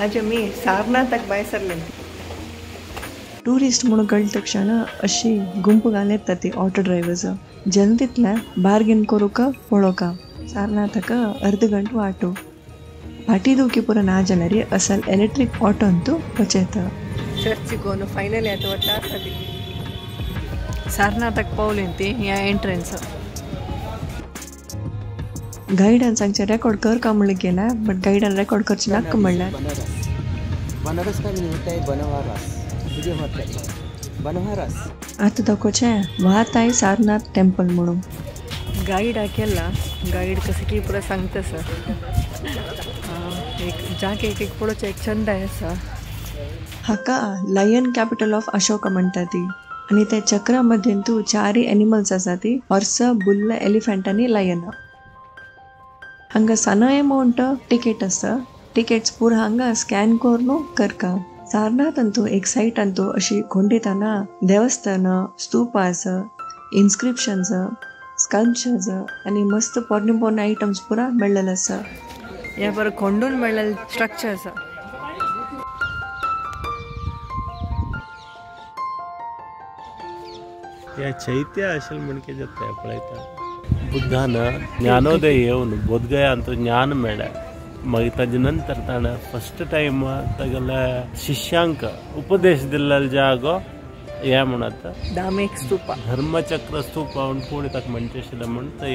आज आमी सारनाथाक भायर सरले. टुरिस्ट म्हणून कळ्ळे तक्षण अशी गुंप घाल येता ती ऑटो ड्रायव्हर्स जनतेतल्या बार्गेन करूंक पळोवका. सारनाथाक अर्द गंट वाटो फाटी दुखी पुरा ना जाल्यार असल इलेक्ट्रीक ऑटो अंतू वचेता. चर्चिक फायनली आतां वता आसा सारनाथाक पावली ती ह्या एंट्रन्स. गायडान सांगचे रेकॉर्ड कर का म्हणले गेला बट गायडान रेकॉर्ड करचे नाका म्हणल्यार. बनारस का मीनिंग होता है बनवारस. वीडियो मत कर बनवारस. आतां दाखोवचें वात आहे सारनाथ टेम्पल म्हणून. गाईड केला गाईड कसं की पुरा सांगता सर एक जागे एक एक पळोवचें एक छंद आसा. हाका लायन कॅपिटल ऑफ अशोका म्हणटा ती आनी त्या चक्रा मध्ये तूं चारय एनिमल्स आसा ती हॉर्स, बुल्ल, एलिफंट आनी लायन. हांगा सना अमाउंट टिकेट आसा. टिकेट्स पुरा हांगा स्कॅन करून करका. सारनाथ अंतू एक सायट अंतू अशी खोंडिताना देवस्थान, स्तूपास, इन्स्क्रिप्शन्स, स्कल्पचर्स आनी मस्त पोरणे पोरणे आयटम्स पुरा मेळ्ळेले आसा. ह्या बरं खोंडून मेळ्ळेले स्ट्रक्चर आसा. या चैत्य अशें म्हणके जाता पळयता. बुद्धान ज्ञानोदय येवन बोधगया अंतू ज्ञान मेळ्ळें. मागीर ताजे नंतर ताणें फर्स्ट टायम तागेल्या शिष्यांक उपदेश दिल्लो जागो हे म्हणत धामेक स्तूपा, धर्मचक्र स्तूपा म्हूण कोणी ताका म्हणचे आशिल्लें म्हूण ते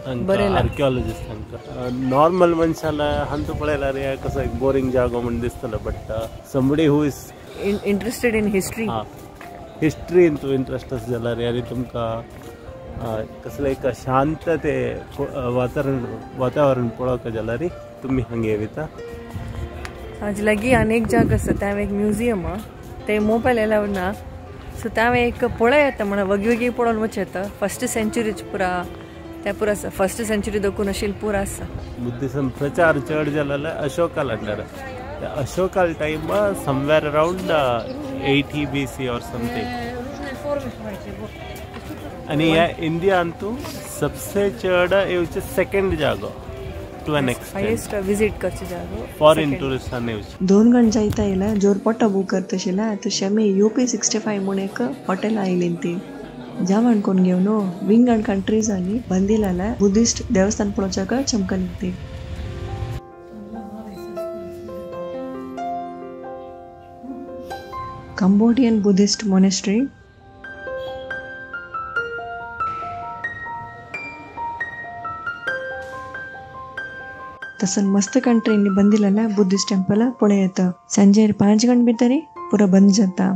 तांकां आर्किओलॉजिस्ट तांकां नॉर्मल मनशाला हांतू पळयल्यार हे कसो एक बोरींग जागो म्हूण दिसतलो but somebody who is interested in history, हिस्ट्रीन तूं इंट्रस्ट आसा जाल्यार आनी तुमकां कसलें एक शांत ते वातावरण वातावरण पळोवंक जाल्यार तुमी हांगा येता. आज लागीं आनी एक जाग आसा तें एक म्युझियम ते मोबायल एलावड ना सो तें एक पळय येता म्हणून वगी वगी पळोवन वच येता. फर्स्ट सेंचुरीच पुरा ते पुरा आसा. फर्स्ट सेंचुरी दोकून आशिल्लें पुरा आसा. बुद्धिसम प्रचार चड जालेलो अशोका लागणार. अशोकाल time somewhere around 80 BC or something. आनी ह्या इंडियांतू सबसे चड येवचे सेकंड जागो टू एन एक्सटेंट विजीट करचे जागो फॉरेन टुरिस्टांनी येवचे. 2 गंट जायता येयला जोर पोटो बूक करतशिला तशें आमी UP 65 म्हूण एक हॉटेल आयलीं ती जेवण कोण घेवन विंगड कंट्रीज आनी बंदिलाला बुद्धिस्ट देवस्थान पळोवच्याक चमकली ती. कंबोडियन बुद्धिस्ट मोनेस्ट्री, तसन मस्त कंट्रीनी बंदिलेला बुद्धिस्ट टेम्पल पळयता. संजेर 5 गंट भितर पुरा बंद जाता.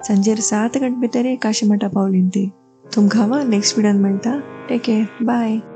संजेर 7 गंट भितर काशीमठा पावली ती. तुमकां नेक्स्ट व्हिडियोन मेळटा. Take care, bye.